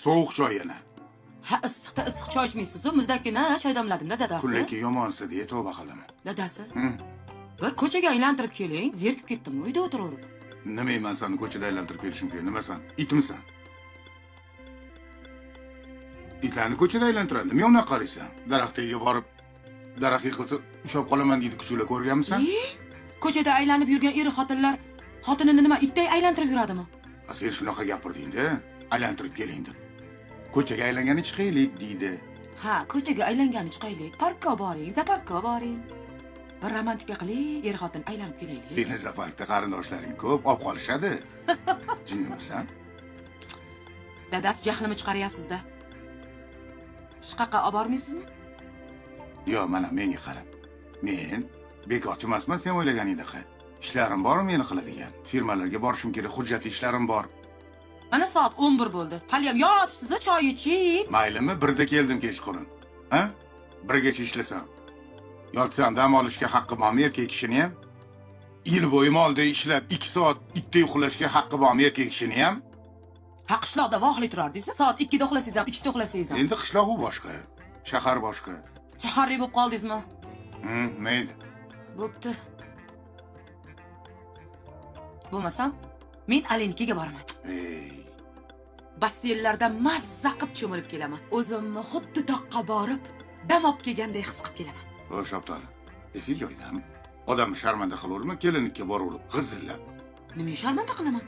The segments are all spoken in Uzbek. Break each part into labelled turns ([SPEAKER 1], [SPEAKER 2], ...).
[SPEAKER 1] Sovuq choy yana.
[SPEAKER 2] Ha, issiqda issiq choy ichmaysiz-ku, muzdakkina choy damladim-da, dadasi.
[SPEAKER 1] Kunlaki yomonsi deya tavba qildim.
[SPEAKER 2] Dadasi. Bir ko'chaga aylantirib keling, zerikib ketdim uyda o'tiraverib.
[SPEAKER 1] Nima, man seni ko'chada aylantirib kelishim kerak? Nimasan? Itmisan? Itlarni ko'chada aylantiradi. Nima unaqa qaraysan? Daraxt tagiga borib, daraxt yiqilsa ushlab qolaman deydi kuchuklar, ko'rganmisan?
[SPEAKER 2] E, ko'chada aylanib yurgan er xotinlar xotinini nima, itday aylantirib yuradimi?
[SPEAKER 1] A, sen shunaqa gapirding-da, aylantirib keling deb. Ko'chaga aylangani chiqaylik deydi.
[SPEAKER 2] Ha, ko'chaga aylangani chiqaylik. Parkka boring, zooparkka boring. Bir romantika qiling, er xotin aylanib kelaylik.
[SPEAKER 1] Seni zooparkda qarindoshlaring ko'p, olib qolishadi. Jinnimisan?
[SPEAKER 2] Dadasi, jahlimni chiqaryapsiz-da. Chiqaqqa olib bormaysizmi?
[SPEAKER 1] Yo, mana menga qara. Men bekorchi emasman sen o'ylaganingdaqa. Ishlarim bor meni qiladigan. Firmalarga borishim kerak, hujjatli ishlarim bor.
[SPEAKER 2] Mana soat 11 bo'ldi. Haliyam yotibsiz, choy ichib.
[SPEAKER 1] Maylimi, birda keldim kechqurun. Ha? Birgacha ishlasam. Yotsam dam olishga haqqi bormi erkak kishini ham? Yil bo'yi molda ishlab 2 soat itday uxlashga haqqi bormi erkak kishini ham?
[SPEAKER 2] Ha, qishloqda vaqtli turardingiz. Soat 2 da uxlasangiz ham, 3 da uxlasangiz ham.
[SPEAKER 1] Endi qishloq u boshqa, shahar boshqa.
[SPEAKER 2] Shaharli bo'lib qoldingizmi?
[SPEAKER 1] Mayli.
[SPEAKER 2] Bo'pti. Bo'lmasam, men Alinikiga boraman.
[SPEAKER 1] Ey,
[SPEAKER 2] Basseynlarda mazza qilib cho'milib kelaman. O'zimni xuddi toqqa borib, dam olib kelganday his qilib kelaman.
[SPEAKER 1] O Shobdali, esing joyidami? Odamni sharmanda qilaverma, kelinlikka boraverib, g'izillab.
[SPEAKER 2] Nima sharmanda qilaman?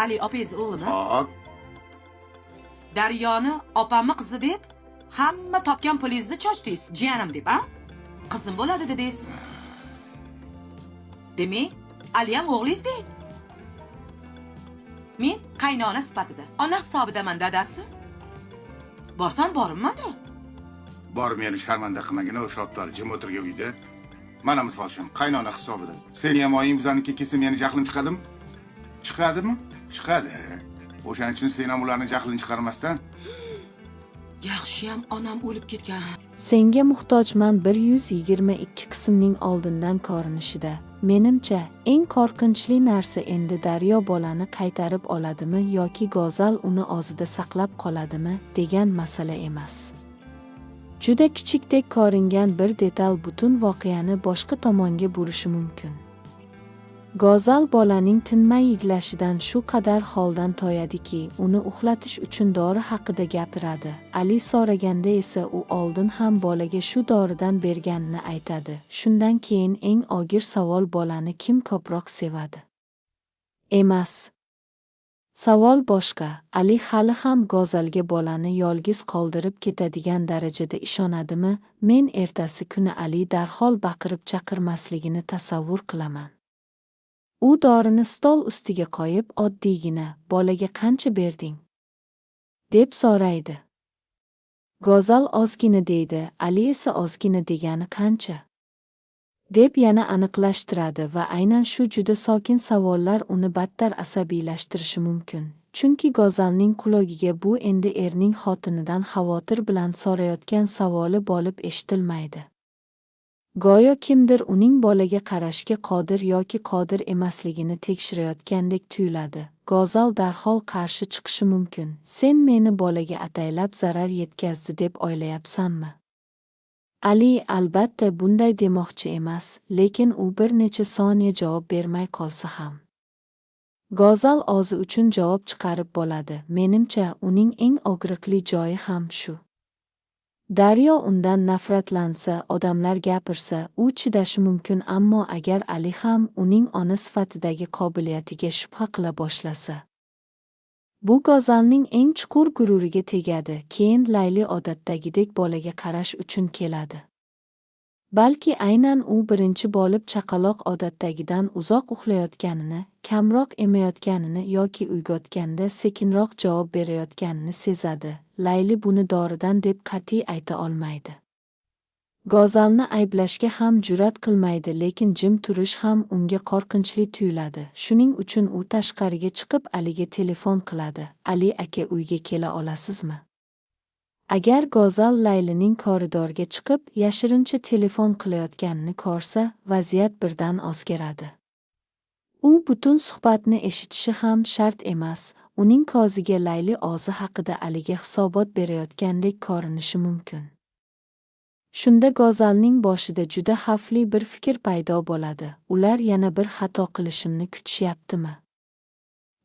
[SPEAKER 2] Ali opangiz o'g'limi?
[SPEAKER 1] Hop,
[SPEAKER 2] Daryoni opamni qizi deb hamma topgan pulingizni chochdingiz, jiyanim deb, a? Qizim bo'ladi dedingiz. Demak, Ali ham o'g'lingiz-da. Men qaynona sifatida, ona hisobidaman, dadasi. Borsam borimman-da.
[SPEAKER 1] Borib meni sharmanda qilmagin, o Shobdali, jim o'tirgin uyda. Mana misol uchun, qaynona hisobida. Seni ham oying bizanikiga kelsa meni jahlim chiqadimi? Chiqadimi? Chiqadi. O'shaning uchun sen ham ularni jahlini chiqarmasdan
[SPEAKER 2] Yaxshiyam onam o'lib ketgan.
[SPEAKER 3] Senga muhtojman 122 qismning oldindan ko'rinishida, menimcha, eng qo'rqinchli narsa endi Daryo bolani qaytarib oladimi yoki Go'zal uni o'zida saqlab qoladimi degan masala emas. Juda kichikdek ko'ringan bir detal butun voqeani boshqa tomonga burishi mumkin. Go'zal bolaning tinmay yig'lashidan shu qadar holdan toyadiki, uni uxlatish uchun dori haqida gapiradi. Ali so'raganda esa u oldin ham bolaga shu doridan berganini aytadi. Shundan keyin eng og'ir savol bolani kim ko'proq sevadi? Emas. Savol boshqa. Ali hali ham Go'zalga bolani yolg'iz qoldirib ketadigan darajada ishonadimi? Men ertasi kuni Ali darhol baqirib chaqirmasligini tasavvur qilaman. U dorini stol ustiga qo'yib, oddiygina, "Bolaga qancha berding?" deb so'raydi. Go'zal ozgina deydi, Ali esa ozgina degani qancha? Deb yana aniqlashtiradi va aynan shu juda sokin savollar uni battar asabiylashtirishi mumkin. Chunki Go'zalning qulogiga bu endi erning xotinidan xavotir bilan so'rayotgan savoli bo'lib eshitilmaydi. Go'yo kimdir uning bolaga qarashga qodir yoki qodir emasligini tekshirayotgandek tuyuladi. Go'zal darhol qarshi chiqishi mumkin. Sen meni bolaga ataylab zarar yetkazdi deb o'ylayapsanmi? Ali albatta bunday demoqchi emas, lekin u bir necha soniya javob bermay qolsa ham, Go'zal o'zi uchun javob chiqarib bo'ladi. Menimcha, uning eng og'riqli joyi ham shu. Daryo undan nafratlansa, odamlar gapirsa, u chidashi mumkin, ammo agar Ali ham uning ona sifatidagi qobiliyatiga shubha qila boshlasa, bu Go'zalning eng chuqur g'ururiga tegadi. Keyin Layli odatdagidek bolaga qarash uchun keladi. Balki aynan u birinchi bo'lib chaqaloq odatdagidan uzoq uxlayotganini, kamroq emayotganini yoki uyg'otganda sekinroq javob berayotganini sezadi. Layli buni doridan deb qat'iy ayta olmaydi. Go'zalni ayblashga ham jur'at qilmaydi, lekin jim turish ham unga qo'rqinchli tuyuladi. Shuning uchun u tashqariga chiqib Aliga telefon qiladi. Ali aka, uyga kela olasizmi? Agar Go'zal Laylining koridorga chiqib, yashirincha telefon qilayotganini ko'rsa, vaziyat birdan o'zgaradi. U butun suhbatni eshitishi ham shart emas. Uning ko'ziga Layli o'zi haqida Aliga hisobot berayotgandek ko'rinishi mumkin. Shunda Go'zalning boshida juda xavfli bir fikr paydo bo'ladi. Ular yana bir xato qilishimni kutishyaptimi?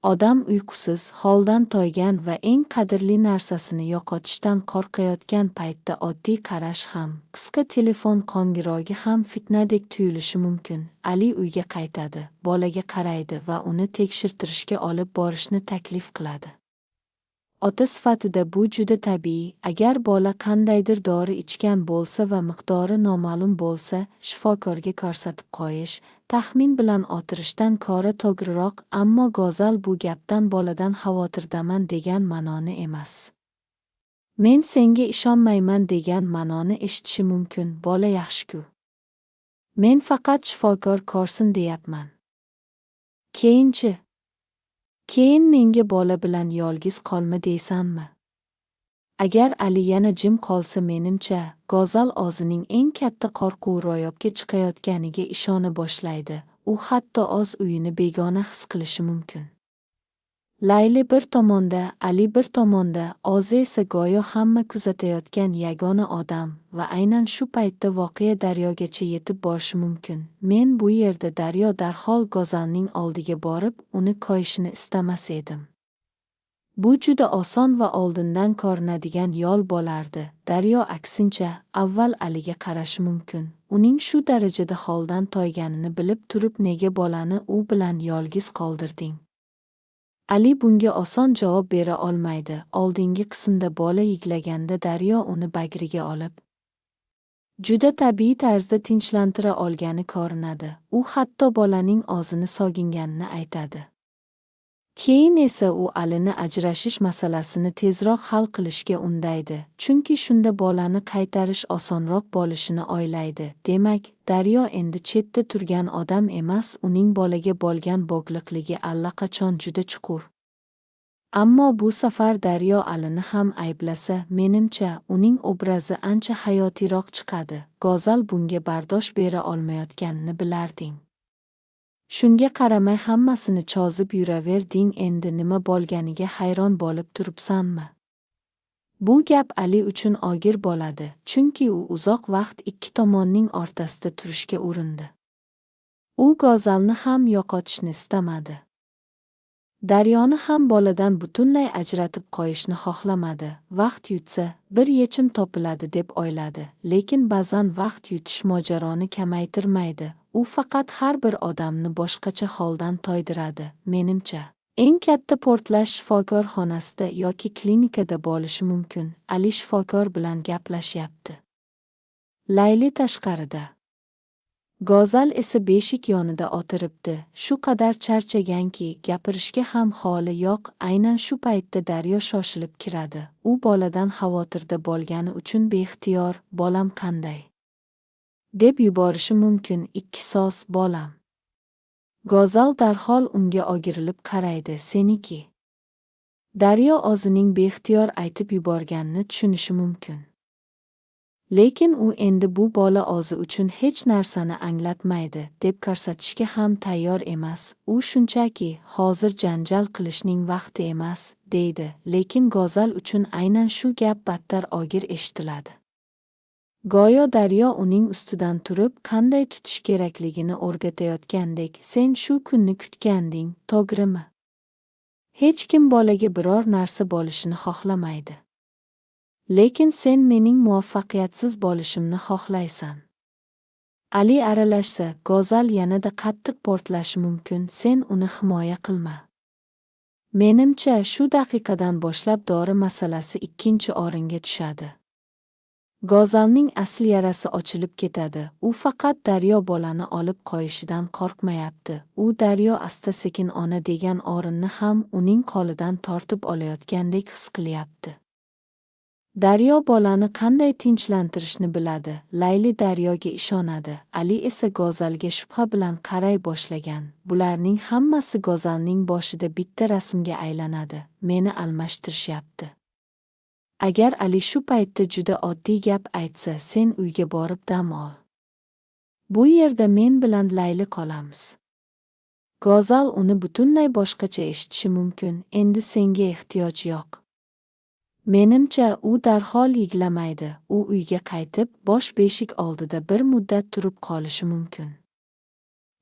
[SPEAKER 3] Odam uyqusiz, holdan toygan va eng qadrli narsasini yo'qotishdan qo'rqayotgan paytda oddiy qarash ham, qisqa telefon qo'ng'irog'i ham fitnadek tuyulishi mumkin. Ali uyga qaytadi, bolaga qaraydi va uni tekshirtirishga olib borishni taklif qiladi. Ota sifatida bu juda tabiiy. Agar bola qandaydir dori ichgan bo'lsa va miqdori noma'lum bo'lsa, shifokorga ko'rsatib qo'yish, taxmin bilan o'tirishdan ko'ra to'g'riroq, ammo Go'zal bu gapdan boladan xavotirdaman degan ma'noni emas. Men senga ishonmayman degan ma'noni eshitishi mumkin. Bola yaxshi-ku. Men faqat shifokor ko'rsin deyapman. Keyinchi? Keyin menga bola bilan yolg'iz qolma deysanmi? Agar Ali yana jim qolsa, menimcha, Go'zal o'zining eng katta qo'rquvi ro'yobga chiqayotganiga ishona boshlaydi. U hatto o'z uyini begona his qilishi mumkin. Layli bir tomonda, Ali bir tomonda, o'zi esa go'yo hamma kuzatayotgan yagona odam va aynan shu paytda voqea Daryogacha yetib borishi mumkin. Men bu yerda Daryo darhol Go'zalning oldiga borib, uni koyishini istamas edim. Bu juda oson va oldindan ko'rinadigan yo'l bo'lardi. Daryo aksincha, avval Aliga qarashi mumkin. Uning shu darajada holdan toyganini bilib turib nega bolani u bilan yolg'iz qoldirding? Ali bunga oson javob bera olmaydi. Oldingi qismda bola yig'laganda Daryo uni bag'riga olib, juda tabiiy tarzda tinchlantira olgani ko'rinadi. U hatto bolaning o'zini soginganini aytadi. Keyin esa u Alini ajrashish masalasini tezroq hal qilishga undaydi, chunki shunda bolani qaytarish osonroq bo'lishini o'ylaydi. Demak, Daryo endi chetda turgan odam emas, uning bolaga bo'lgan bog'liqligi allaqachon juda chuqur. Ammo bu safar Daryo Alini ham ayblasa, menimcha, uning obrazi ancha hayotiyroq chiqadi. Go'zal bunga bardosh bera olmayotganini bilarding. Shunga qaramay hammasini chozib yuraverding, endi nima bo'lganiga hayron bo'lib turibsanmi? Bu gap Ali uchun og'ir bo'ladi, chunki u uzoq vaqt ikki tomonning o'rtasida turishga urindi. U Go'zalni ham yo'qotishni istamadi. Daryoni ham boladan butunlay ajratib qo'yishni xohlamadi. Vaqt yutsa, bir yechim topiladi deb o'yladi. Lekin ba'zan vaqt yutish mojaroni kamaytirmaydi. U faqat har bir odamni boshqacha holdan toydiradi, menimcha. Eng katta portlash shifokor xonasida yoki klinikada bo'lishi mumkin. Ali shifokor bilan gaplashyapti. Layli tashqarida. Go'zal esa beshik yonida o'tiribdi. Shu qadar charchaganki, gapirishga ham holi yo'q. Aynan shu paytda Daryo shoshilib kiradi. U boladan xavotirda bo'lgani uchun beixtiyor, "Bolam qanday?" deb yuborishi mumkin. Ikki so'z, bolam. Go'zal darhol unga o'girilib qaraydi. Seniki. Daryo o'zining beixtiyor aytib yuborganini tushunishi mumkin. Lekin u endi bu bola o'zi uchun hech narsani anglatmaydi deb ko'rsatishga ham tayyor emas. U shunchaki hozir janjal qilishning vaqti emas, deydi. Lekin Go'zal uchun aynan shu gap battar og'ir eshitiladi. Go'yo Daryo uning ustidan turib, qanday tutish kerakligini o'rgatayotgandek. Sen shu kunni kutganding, to'g'rimi? Hech kim bolaga biror narsa bo'lishini xohlamaydi. Lekin sen mening muvaffaqiyatsiz bo'lishimni xohlaysan. Ali aralashsa, Go'zal yanada qattiq portlashi mumkin. Sen uni himoya qilma. Menimcha, shu daqiqadan boshlab dori masalasi ikkinchi o'ringa tushadi. Go'zalning asl yarasi ochilib ketadi. U faqat Daryo bolani olib qo'yishidan qo'rqmayapti. U Daryo asta-sekin ona degan o'rinni ham uning qo'lidan tortib olayotgandek his qilyapti. Daryo bolani qanday tinchlantirishni biladi. Layli Daryoga ishonadi. Ali esa Go'zalga shubha bilan qaray boshlagan. Bularning hammasi Go'zalning boshida bitta rasmga aylanadi. Meni almashtirishyapti. Agar Ali shu paytda juda oddiy gap aytsa, sen uyga borib dam ol. Bu yerda men bilan Layli qolamiz. Go'zal uni butunlay boshqacha eshitishi mumkin, endi senga ehtiyoj yo'q. Menimcha, u darhol yig'lamaydi, u uyga qaytib, bosh beshik oldida bir muddat turib qolishi mumkin.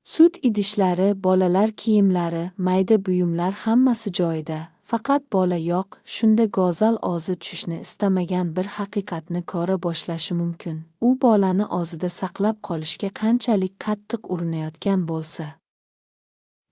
[SPEAKER 3] Sut idishlari, bolalar kiyimlari, mayda buyumlar hammasi joyida, faqat bola yo'q. Shunda Go'zal o'zi tushishni istamagan bir haqiqatni ko'ra boshlashi mumkin. U bolani o'zida saqlab qolishga qanchalik qattiq urinayotgan bo'lsa,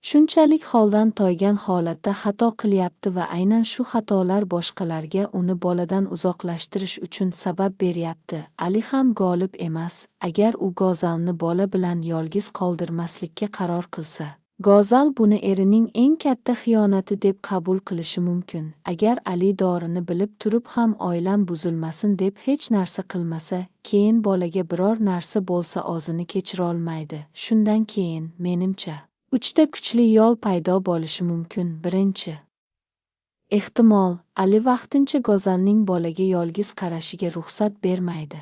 [SPEAKER 3] shunchalik holdan toygan holatda xato qilyapti va aynan shu xatolar boshqalarga uni boladan uzoqlashtirish uchun sabab beryapti. Ali ham g'olib emas, agar u Go'zalni bola bilan yolg'iz qoldirmaslikka qaror qilsa. Go'zal buni erining eng katta xiyonati deb qabul qilishi mumkin. Agar Ali dorini bilib turib ham oilam buzilmasin deb hech narsa qilmasa, keyin bolaga biror narsa bo'lsa o'zini kechirolmaydi. Shundan keyin, menimcha, uchta kuchli yo'l paydo bo'lishi mumkin. Birinchi ehtimol, Ali vaqtincha Go'zalning bolaga yolg'iz qarashiga ruxsat bermaydi.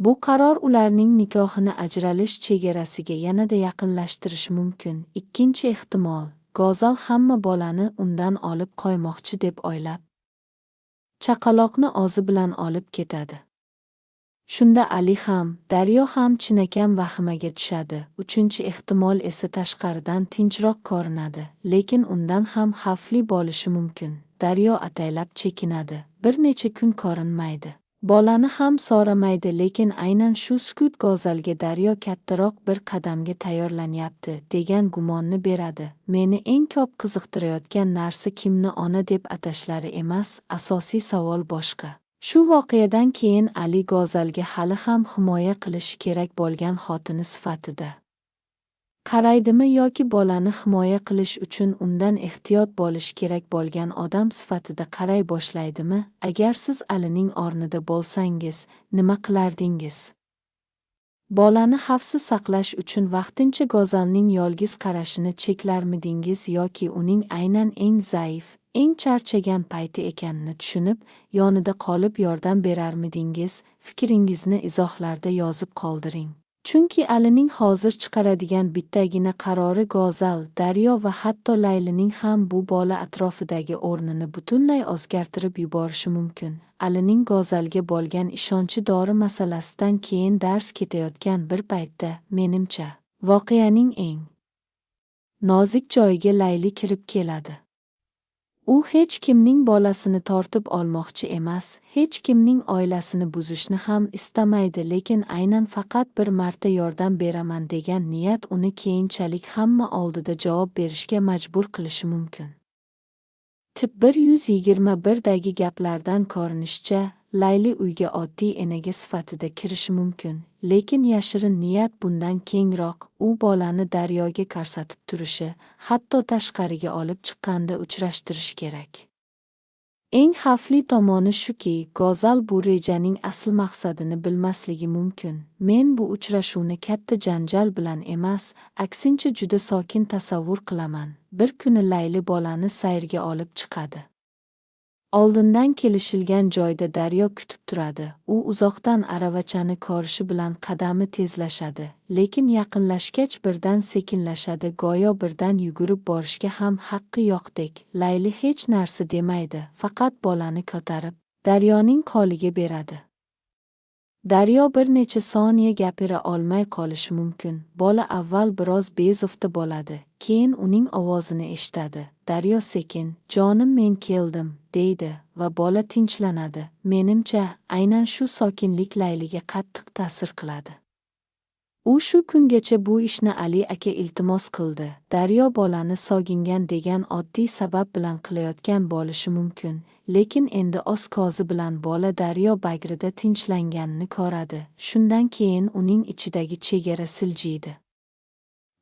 [SPEAKER 3] Bu qaror ularning nikohini ajralish chegarasiga yanada yaqinlashtirishi mumkin. Ikkinchi ehtimol, Go'zal hamma bolani undan olib qo'ymoqchi deb o'ylab, chaqaloqni o'zi bilan olib ketadi. Shunda Ali ham, Daryo ham chinakam vahimaga tushadi. Uchinchi ehtimol esa tashqaridan tinchroq ko'rinadi, lekin undan ham xavfli bo'lishi mumkin. Daryo ataylab chekinadi, bir necha kun ko'rinmaydi. Bolani ham so'ramaydi, lekin aynan shu sukut Go'zalga Daryo kattaroq bir qadamga tayyorlanyapti degan gumonni beradi. Meni eng ko'p qiziqtirayotgan narsa kimni ona deb atashlari emas, asosiy savol boshqa. Shu voqeadan keyin Ali Go'zalga hali ham himoya qilishi kerak bo'lgan xotini sifatida qaraydimi yoki bolani himoya qilish uchun undan ehtiyot bo'lish kerak bo'lgan odam sifatida qaray boshlaydimi? Agar siz Alining o'rnida bo'lsangiz, nima qilardingiz? Bolani xavfsiz saqlash uchun vaqtincha Go'zalning yolg'iz qarashini cheklarmidingiz yoki uning aynan eng zaif, eng charchagan payti ekanini tushunib, yonida qolib yordam berarmidingiz? Fikringizni izohlarda yozib qoldiring. Chunki Alining hozir chiqaradigan bittagina qarori Go'zal, Daryo va hatto Laylining ham bu bola atrofidagi o'rnini butunlay o'zgartirib yuborishi mumkin. Alining Go'zalga bo'lgan ishonchi dori masalasidan keyin dars ketayotgan bir paytda, menimcha, voqeaning eng nozik joyiga Layli kirib keladi. U hech kimning bolasini tortib olmoqchi emas, hech kimning oilasini buzishni ham istamaydi, lekin aynan faqat bir marta yordam beraman degan niyat uni keyinchalik hamma oldida javob berishga majbur qilishi mumkin. Tip 121dagi gaplardan ko'rinishicha, Layli uyga oddiy enaga sifatida kirishi mumkin, lekin yashirin niyat bundan kengroq. U bolani Daryoga ko'rsatib turishi, hatto tashqariga olib chiqqanda uchrashtirish kerak. Eng xavfli tomoni shuki, Go'zal bu rejaning asl maqsadini bilmasligi mumkin. Men bu uchrashuvni katta janjal bilan emas, aksincha juda sokin tasavvur qilaman. Bir kuni Layli bolani sayrga olib chiqadi. Oldindan kelishilgan joyda Daryo kutib turadi. U uzoqdan aravachani ko'rishi bilan qadami tezlashadi, lekin yaqinlashgach birdan sekinlashadi, go'yo birdan yugurib borishga ham haqqi yo'qdek. Layli hech narsa demaydi, faqat bolani ko'tarib, Daryoning qo'liga beradi. Daryo bir necha soniya gapira olmay qolishi mumkin. Bola avval biroz bezovta bo'ladi, keyin uning ovozini eshitadi. Daryo sekin, "Jonim, men keldim", deydi va bola tinchlanadi. Menimcha, aynan shu sokinlik Layliga qattiq ta'sir qiladi. U shu kungacha bu ishni Ali aka iltimos qildi. Daryo bolani sogingan degan oddiy sabab bilan qilayotgan bo'lishi mumkin, lekin endi o'z ko'zi bilan bola Daryo bagrida tinchlanganini ko'radi. Shundan keyin uning ichidagi chegara siljiydi.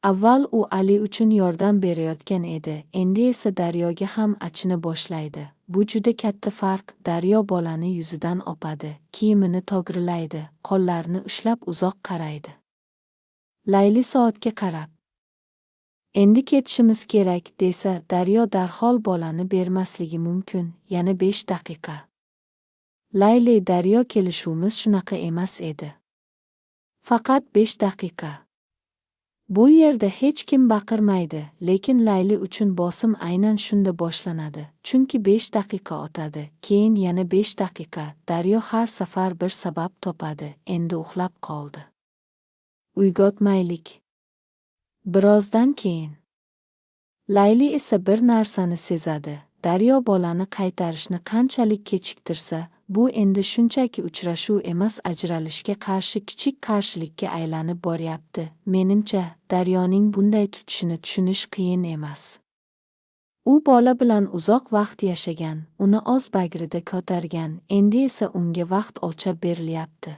[SPEAKER 3] Avval u Ali uchun yordam berayotgan edi, endi esa Daryoga ham achina boshlaydi. Bu juda katta farq. Daryo bolani yuzidan o'padi, kiyimini to'g'rilaydi, qo'llarini ushlab uzoq qaraydi. Layli soatga qarab, "Endi ketishimiz kerak", desa, Daryo darhol bolani bermasligi mumkin. Yana 5 daqiqa. Layli, Daryo, kelishuvimiz shunaqa emas edi. Faqat 5 daqiqa. Bu yerda hech kim baqirmaydi, lekin Layli uchun bosim aynan shunda boshlanadi. Chunki 5 daqiqa o'tadi, keyin yana 5 daqiqa. Daryo har safar bir sabab topadi, endi uxlab qoldi. Uyg'otmaylik. Birozdan keyin. Layli esa bir narsani sezadi. Daryo bolani qaytarishni qanchalik kechiktirsa, bu endi shunchaki uchrashuv emas, ajralishga qarshi kichik qarshilikka aylanib boryapti. Menimcha, Daryoning bunday tutishini tushunish qiyin emas. U bola bilan uzoq vaqt yashagan, uni o'z bagrida ko'targan, endi esa unga vaqt o'lchab berilyapti.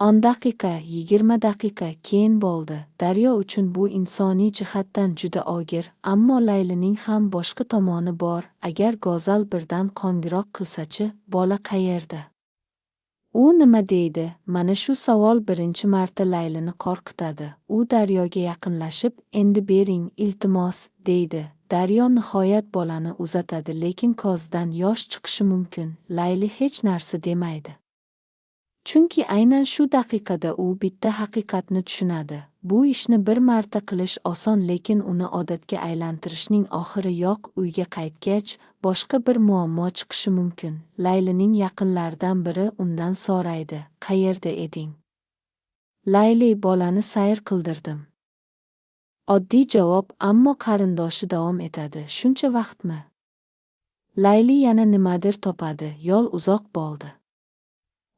[SPEAKER 3] 10 daqiqa, 20 daqiqa keyin bo'ldi. Daryo uchun bu insoniy jihatdan juda og'ir, ammo Laylining ham boshqa tomoni bor. Agar Go'zal birdan qo'ng'iroq qilsa-chi, bola qayerda? U nima deydi? Mana shu savol birinchi marta Laylini qo'rqitadi. U Daryoga yaqinlashib, "Endi bering, iltimos", deydi. Daryo nihoyat bolani uzatadi, lekin ko'zidan yosh chiqishi mumkin. Layli hech narsa demaydi. Chunki aynan shu daqiqada u bitta haqiqatni tushunadi. Bu ishni bir marta qilish oson, lekin uni odatga aylantirishning oxiri yo'q. Uyga qaytgach, boshqa bir muammo chiqishi mumkin. Laylining yaqinlaridan biri undan so'raydi: "Qayerda eding?" Layli: "Bolani sayr qildirdim." Oddiy javob, ammo qarindoshi davom etadi: "Shuncha vaqtmi?" Layli yana nimadir topadi. Yo'l uzoq bo'ldi.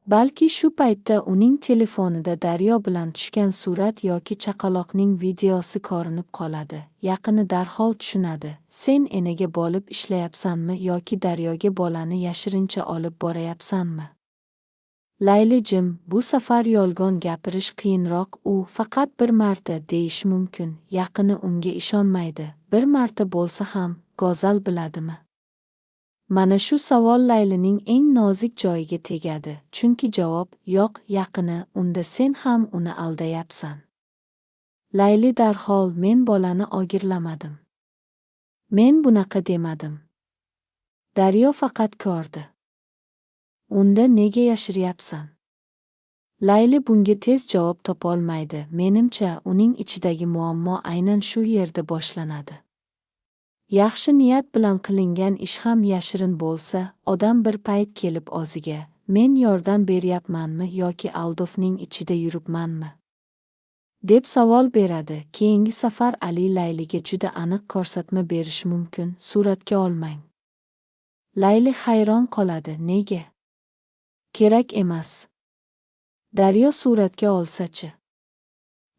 [SPEAKER 3] Balki shu paytda uning telefonida Daryo bilan tushgan surat yoki chaqaloqning videosi ko'rinib qoladi. Yaqini darhol tushunadi. Sen enaga bo'lib ishlayapsanmi yoki Daryoga bolani yashirincha olib borayapsanmi? Layli jim, bu safar yolg'on gapirish qiyinroq. U faqat bir marta deyish mumkin. Yaqini unga ishonmaydi. Bir marta bo'lsa ham, Go'zal biladimi? Mana shu savol Laylining eng nozik joyiga tegadi. Chunki javob yo'q. Yaqini: "Unda sen ham uni aldayapsan." Layli darhol: "Men bolani o'girlamadim. Men bunaqa demadim. Daryo faqat ko'rdi." "Unda nega yashiryapsan?" Layli bunga tez javob topolmaydi. Menimcha, uning ichidagi muammo aynan shu yerda boshlanadi. Yaxshi niyat bilan qilingan ish ham yashirin bo'lsa, odam bir payt kelib o'ziga, "Men yordam beryapmanmi yoki aldovning ichida yuribmanmi?" deb savol beradi. Keyingi safar Ali Layliga juda aniq ko'rsatma berishi mumkin: "Suratga olmang." Layli hayron qoladi: "Nega?" "Kerak emas. Daryo suratga olsa-chi?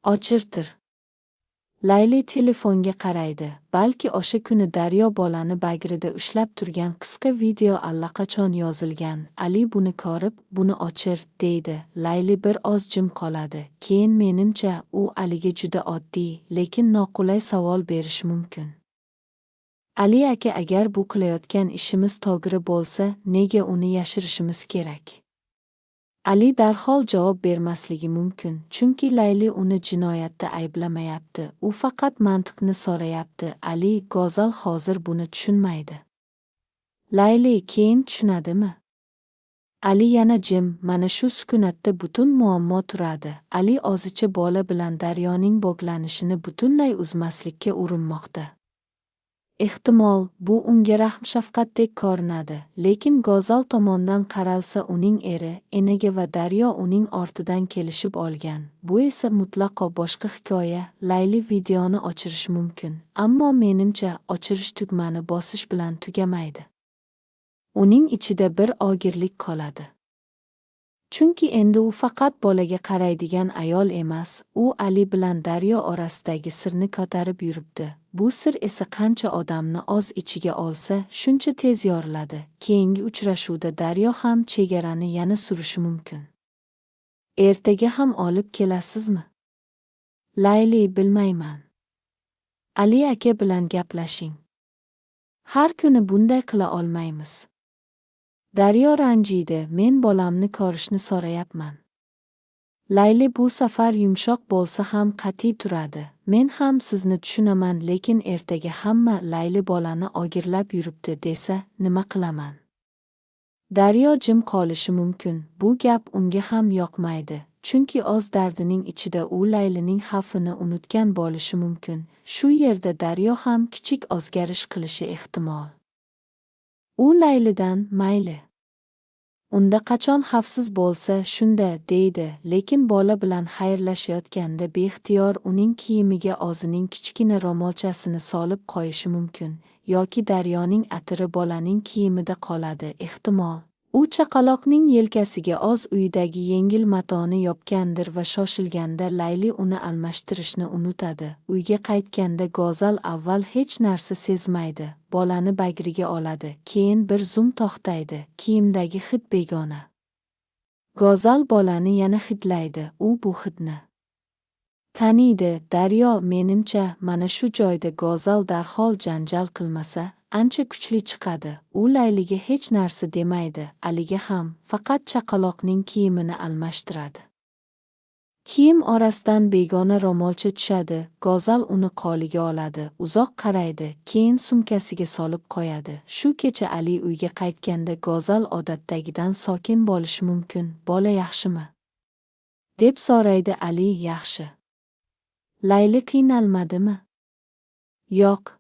[SPEAKER 3] O'chirtir." Layli telefonga qaraydi. Balki o'sha kuni Daryo bolani bagrida ushlab turgan qisqa video allaqachon yozilgan. Ali buni ko'rib, "Buni o'chir", deydi. Layli bir oz jim qoladi. Keyin menimcha, u Aliga juda oddiy, lekin noqulay savol berishi mumkin. "Ali aka, agar bu qilayotgan ishimiz to'g'ri bo'lsa, nega uni yashirishimiz kerak?" Ali darhol javob bermasligi mumkin, chunki Layli uni jinoyatda ayblamayapti. U faqat mantiqni so'rayapti. Ali: "Go'zal hozir buni tushunmaydi." Layli: "Keyin tushunadimi?" Ali yana jim. Mana shu sukunatda butun muammo turadi. Ali o'zicha bola bilan Daryoning bog'lanishini butunlay uzmaslikka urinmoqda. Ehtimol, bu unga rahm-shafqatdek ko'rinadi, lekin Go'zal tomondan qaralsa uning eri, enaga va Daryo uning ortidan kelishib olgan. Bu esa mutlaqo boshqa hikoya. Layli videoni o'chirishi mumkin, ammo menimcha, o'chirish tugmani bosish bilan tugamaydi. Uning ichida bir og'irlik qoladi. Chunki endi u faqat bolaga qaraydigan ayol emas, u Ali bilan Daryo orasidagi sirni ko'tarib yuribdi. Bu sir esa qancha odamni o'z ichiga olsa, shuncha tez yoriladi. Keyingi uchrashuvda Daryo ham chegarani yana surishi mumkin. "Ertaga ham olib kelasizmi?" Layli: "Bilmayman. Ali aka bilan gaplashing. Har kuni bunday qila olmaymiz." Daryo ranjiydi: "Men bolamni ko'rishni so'rayapman." Layli bu safar yumshoq bo'lsa ham qat'iy turadi. "Men ham sizni tushunaman, lekin ertaga hamma Layli bolani o'girlab yuribdi desa, nima qilaman?" Daryo jim qolishi mumkin. Bu gap unga ham yoqmaydi. Chunki o'z dardining ichida u Laylining xavfini unutgan bo'lishi mumkin. Shu yerda Daryo ham kichik o'zgarish qilishi ehtimol. U Laylidan mayli, unda qachon xavfsiz bo'lsa, shunda, deydi, lekin bola bilan xayrlashayotganda beixtiyor uning kiyimiga o'zining kichkina ro'molchasini solib qo'yishi mumkin yoki Daryoning atiri bolaning kiyimida qoladi, ehtimol. U chaqaloqning yelkasiga o'z uyidagi yengil matoni yopgandir va shoshilganda Layli uni almashtirishni unutadi. Uyga qaytganda Go'zal avval hech narsa sezmaydi, bolani bag'riga oladi, keyin bir zum to'xtaydi, kiyimdagi hid begona. Go'zal bolani yana hidlaydi, u bu hidni taniydi. Daryo, menimcha, mana shu joyda Go'zal darhol janjal qilmasa, ancha kuchli chiqadi. U Layliga hech narsa demaydi, Aliga ham, faqat chaqaloqning kiyimini almashtiradi. Kiyim orasidan begona ro'molcha tushadi, Go'zal uni qo'liga oladi, uzoq qaraydi, keyin sumkasiga solib qo'yadi. Shu kecha Ali uyga qaytganda Go'zal odatdagidan sokin bo'lishi mumkin. Bola yaxshimi? Deb so'raydi Ali. Yaxshi. Layli qiynalmadimi? Yo'q.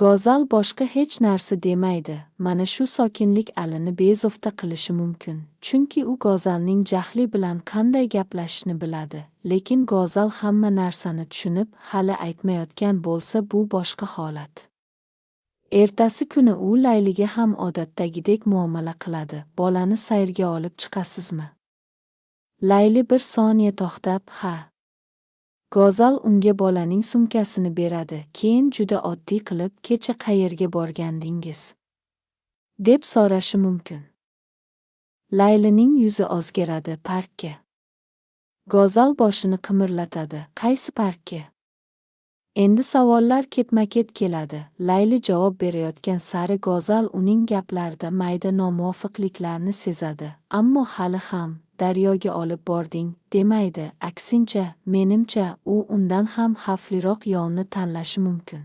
[SPEAKER 3] Go'zal boshqa hech narsa demaydi. Mana shu sokinlik Alini bezovta qilishi mumkin. Chunki u Go'zalning jahli bilan qanday gaplashishni biladi. Lekin Go'zal hamma narsani tushunib, hali aytmayotgan bo'lsa, bu boshqa holat. Ertasi kuni u Layliga ham odatdagidek muomala qiladi. Bolani sayrga olib chiqasizmi? Layli bir soniya to'xtab, ha. Go'zal unga bolaning sumkasini beradi, keyin juda oddiy qilib, kecha qayerga borgandingiz? Deb so'rashi mumkin. Laylining yuzi o'zgaradi, parkka. Go'zal boshini qimirlatadi, qaysi parkka? Endi savollar ketma-ket keladi. Layli javob berayotgan sari Go'zal uning gaplarida mayda nomuvofiqliklarni sezadi, ammo hali ham Daryoga olib bording demaydi. Aksincha, menimcha, u undan ham xavfliroq yo'lni tanlashi mumkin.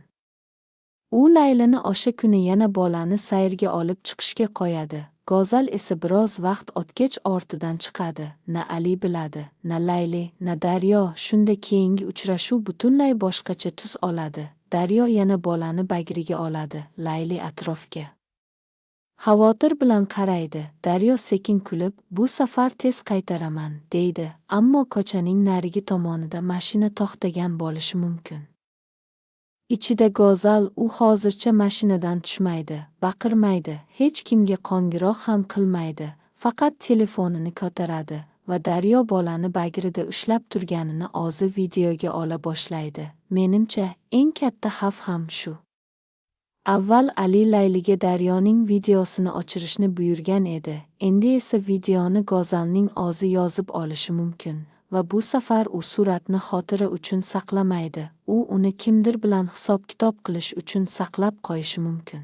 [SPEAKER 3] U Laylini o'sha kuni yana bolani sayrga olib chiqishga qo'yadi. Go'zal esa biroz vaqt o'tgach ortidan chiqadi. Na Ali biladi, na Layli, na Daryo. Shunda keyingi uchrashuv butunlay boshqacha tus oladi. Daryo yana bolani bag'riga oladi. Layli atrofga xavotir bilan qaraydi. Daryo sekin kulib, bu safar tez qaytaraman, deydi, ammo ko'chaning narigi tomonida mashina to'xtagan bo'lishi mumkin. Ichida Go'zal, u hozircha mashinadan tushmaydi, baqirmaydi, hech kimga qo'ng'iroq ham qilmaydi, faqat telefonini ko'taradi va Daryo bolani bagrida ushlab turganini o'zi videoga ola boshlaydi. Menimcha, eng katta xavf ham shu. Avval Ali Layliga Daryoning videosini o'chirishni buyurgan edi. Endi esa videoni Go'zalning o'zi yozib olishi mumkin va bu safar u suratni xotira uchun saqlamaydi. U uni kimdir bilan hisob-kitob qilish uchun saqlab qo'yishi mumkin.